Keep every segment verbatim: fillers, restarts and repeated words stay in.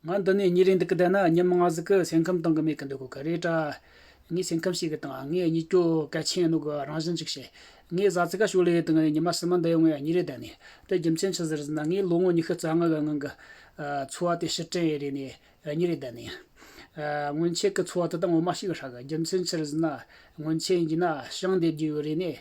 ང་འདི་ནས་གཉིད་རེ་འདུག་གི་བསྡད་ན་ཉི་མ་ང་ཟིག་གི་སེམས་ཁམས་དང་གི་མེད་གི་འདུག་གི་རེད་དྲ། ངས་སེམས་ཁམས་ཤེས་གི་དང་ངས་གཉིད་སྐྱོ་གལ་ཆེན་ནོ་གི་རང་བཞིན་ཅིག་བྱེད། ངས་ཟ་ཚིག་ག་ཤོག་ལེ་དང་ངས་ཉི་མ་གསུམ་མ་འདི་ཡོང་ངས་གཉིད་རེ་བསྡད་ནས། དེ་རྒྱུ་མཚན་ཆི་ཟིག་རེད་ཟེར་ན། ངས་ལོ་ངོ་ཉི་ཤུ་རྩ་ལྔ་གི་སྔོན་གི་ཨ་འཚོ་བ་དེ་ཕྱིར་དྲན་ཡེ་རེ་ནས་གཉིད་རེ་བསྡད་ནས། ཨ་སྔོན་ཆད་གི་འཚོ་བ་དེ་དང་ངོ་མ་ཤེས་གི་ཧྲ་གི་རྒྱུ་མཚན་ཆི་རེད་ཟེར་ན། སྔོན་ཆད་ཡིན་གྱི་ན་ཞིང་འདེབས་རྒྱུ་ཡོད་རེ་ནས།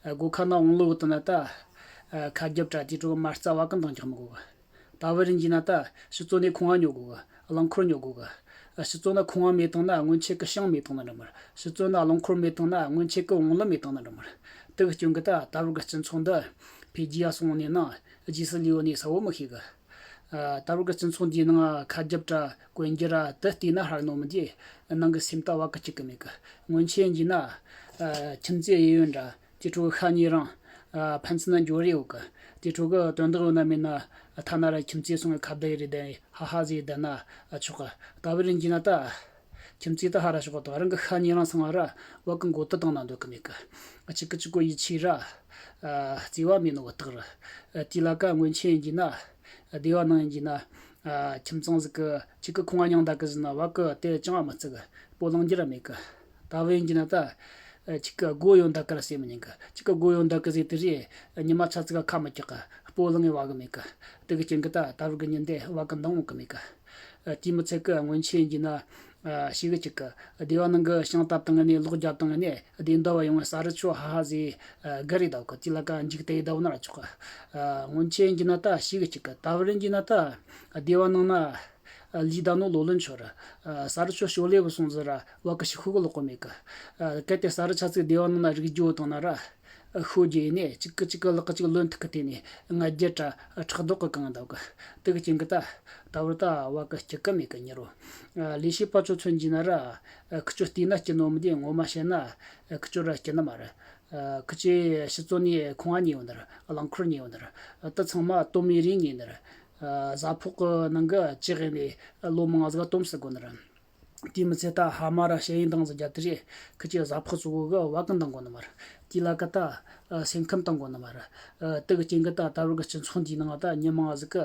ཨ་སྒོ་ཁ་ན་འོང་ལོ་དེ་ན་ད། ཨ་ཁ་རྒྱབ་དྲ་དེ་དྲུག་མ་རྩ་བ་གི་འདང་རྒྱག་མི་དགོས་གི། ད་བར་ཡིན་གྱི་ན་ད་ཕྱི་ཚོ་ནས་ཁང་བ་ཉོ་དགོས་གི། རླངས་འཁོར་ཉོ་དགོས་གི། ཕྱི་ཚོ་ན་ཁང་བ་མེད་དང་ན་སྔོན་ཆད་གི་ཞིང་མེད་དང་ན་འདྲ་མར། ཕྱི་ཚོ་ན་རླངས་འཁོར་མེད་དང་ན་སྔོན་ཆད་གི་བང་ལི་མེད་དང་ན་འདྲ་མར། དེ་གི་སྐྱོན་གི་ད་ད་བར་གི་སྤྱི་ཚོགས་འདི་འཕེལ་རྒྱས་ཡ་སོང་ནས་ན་རྗེས་སུ་ལུས་ནས་ས་བོ་མི་ཤེས་གི། ཨ་ད་བར་གི་སྤྱི་ཚོགས་འདིའི་ནང་ཁ་རྒྱབ་དྲ་གོན་རྒྱུ་ར་དེ་བལྟས་ན་ཧར་ནོ་མི་འདི་ནང་གི་སེམས་ད་བ་གི་གཅིག་གི་མེད་གི། སྔོན་ཆད་ཡིན་གྱི་ན་ཨ་ཁྱིམ་མཚེས་གཡས་གཡོན་འདྲ། དེ་ཕྲུ་གུ་ཤ་ཉེ་རང་། ཨ་ཕན་ཚུན་ན་འབྱོར་རེ་ཡོད་གི། དེ་ཕྲུ་གུ་དོན་དག་ཡོད་ན་མེད་ན་ཐ་ན་ར་ཁྱིམ་མཚེས་སོང་བའི་ཁ་བརྡ་ཡེ་རེ་བསྡད་ཧ་ཧ་ཟེ་བསྡད་ན་ཆོག་གི། ད་བར་ཡིན་གྱི་ན་ད། ཁྱིམ་མཚེས་ད་ཧ་ར་ཤོག་གི་དང་རང་གི་ཤ་ཉེ་རང་ཚང་མ་ར་བ་གི་མགོ་ཏུ་བཏང་ན་འདོད་གི་མེད་གི། གཅིག་གི་གཅིག་གོ་ཡིད་ཆེས་ར། ཨ་བརྩེ་བ་མེད་ནོ་བ་དག་ར། ཨ་དེ་ལ་ཀ་སྔོན་ཆད་ཡིན་གྱི་ན། སྡེ་བ་ནང་ཡིན་གྱི་ན། ཨ་ཁྱིམ་ཚང་ཟིག་གི་གཅིག་གི་ཁང་བ་མྱང་ད་གི་ཟིན་ན་བ་གི་དེ་ཅང་མི་བརྩི་གི། སྤོ་ལངས་རྒྱུ་ར་མེད་གི། ད་བར་ཡིན་གྱི་ན་ད། ཨ་གཅིག་གི་སྒོ་ཡོད་ད་གི་ར་ཟེར་མི་ཉན་གི། གཅིག་གི་སྒོ་ཡོད་ད་གི་ཟེར་དེ་རེད། ཉི་མ་ཆ་ཚིག་ག་ཁ་མི་རྒྱག་གི། སྤོ་ལངས་ངེ་བ་གི་མེད་གི། དེ་གི་རྐྱེན་གི་ད་ད་བར་གི་ཉིན་དེ་བ་གི་འདང་འོང་གི་མེད་གི། ཨ་དེ་མི་ཚད་གི་སྔོན་ཆད་ཡིན་གྱི་ན། ཨ་ཞིག་གི་གཅིག་གི་སྡེ་བ་ནང་གི་ཞིང་བཏབ་བཏང་ནས་ལོག་རྒྱབ་བཏང་ནས་སྡེ་འདབས་བ་ཡོང་བའི་ས་རུ་ཆུ་ཧ་ཧ་ཟེ་ཨ་ག་རེ་བཏབ་གི། དེ་ལ་ཀ་འཇིག་དེ་བཏབ་ན་ར་ཆོག་གི། ཨ་སྔོན་ཆད་ཡིན་གྱི་ན་ད་ཞིག་གི་གཅིག་གི། ད་བར་ཡིན་གྱི་ན་ད་སྡེ་བ་ནང་ན་ཨ་ལུས་ད་ནོ་ལོ་ལོན་ཆོ་ར། ཨ་ས་རུ་ཆུ་ཞོ་ལེ་བུ་སོང་ཟེར་ར་བ་གི་ཤི་ཁུ་གི་ལོག་གི་མེད་གི། ཨ་གལ་ཏེ་ས་རུ་ཆ་ཚིག་སྡེ་བ་ནང་ན་རིག་རྒྱུ་བཏང་ན་ར། ཤོད་རྒྱུ་ཡིན་ནས་གཅིག་གི་གཅིག་གི་ལག་གི་གཅིག་ལོན་ཐུག་གི། དེ་ནས་ང་རྒྱལ་དྲ་ཕྲག་དོག་གི་གང་འདུག་གི། དེ་གི་རྐྱེན་གི་ད་ད་བར་ད་བ་གི་སྐྱིད་གི་མེད་གི་ཉེ་རོ། ཨ་ལས་བྱེད་པ་ཚོ་མཚོན་གྱི་ན་ར། ཨ་ཁི་ཆོ་བལྟས་ན་སྐྱིད་ནོ་མི་དེ་ངོ་མ་བཤད་ན་ཨ་ཁི་ཆོ་ར་སྐྱིད་ནི་མ་རེད། ཨ་ཁི་ཆོས་ཕྱི་ཚོ་ནས་ཁང་བ་ཉོས་ཡོད་ནི་རེད། རླངས་འཁོར་ཉོས་ཡོད་ནི་རེད། ཨ་དེ་ཚང་མ་དོམ་མེ་རིང་ཉོས་ནི་རེད། ཨ་གཟའ་ཕོགས་གི་ནང་གི་ལྕི་ངན་ནས་ལོ་མང་ཟིག་དོམ་ཟ་དགོས་ནི་རེད། དེ་མི་ཚད་ད་ཕ་མ་ར་ཞེ་ཡིན་དང་ཟིག་རྒྱབ་དེ་རེད། ཁི་ཆོས་གཟའ་ཕོགས་གཙོ་བོ་གི་བ་གི་འདང་དགོས་ནི་མ་རེད། དེ་ལ་ཀ་ད་ཨ་སེམས་ཁམས་བཏང་དགོས་ནི་མ་རེད། ཨ་དེ་གི་རྐྱེན་གི་ད་ད་བར་གི་སྤྱི་ཚོགས་འདིའི་ནང་ད་མྱི་མང་ཟིག་གི་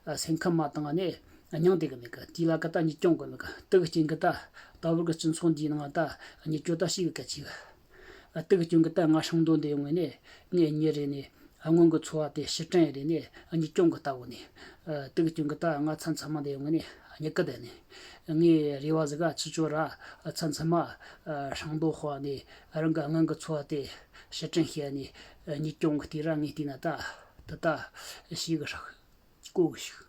ཨ་སེམས་ཁམས་མ་བཏང་ནས་མྱང་བསྡད་གི་མེད་གི། དེ་ལ་ཀ་ད་གཉིད་སྐྱོང་དགོས་མེད་གི། དེ་གི་རྐྱེན་གི་ད་ད་བར་གི་སྤྱི་ཚོགས་འདིའི་ནང་ད་གཉིད་སྐྱོ་ད་ཤི་གི་གལ་ཆེ་གི། ཨ་དེ་གི་རྐྱེན་གི་ད་ང་ཧྲང་རྡོ་འདི་ཡོང་ངས་ནས་ངས་གཉིད་རེ་ནས་ཨ་སྔོན་གི་འཚོ་བ་དེ་ཕྱིར་དྲན་རེ་ནས་ཨ་གཉིད་སྐྱོང་གི་ལྟ་བུ་ནས། ཨ་དེ་གི་རྐྱེན་གི་ད་ང་མཚམས་མཚམས་མ་འདི་ཡོང་ངས་ནས་གཉིད་གི་བསྡད་ནས། ངས་རེ་བ་ཟིག་ག་ཁྱེད་ཆོ་ར་མཚམས་མཚམས་མ་ཨ་ཧྲང་རྡོ་ཧོ་ནས་རང་གི་སྔོན་གི་འཚོ་བ་དེ་ཕྱིར་དྲན་བྱས་ནས་ཨ་གཉིད་སྐྱོང་གི་དེ་ར་ངས་བལྟས་ན་ད་ད་ད་ཤི་གི་ཧྲག་གོ་གི་ཤི་གི།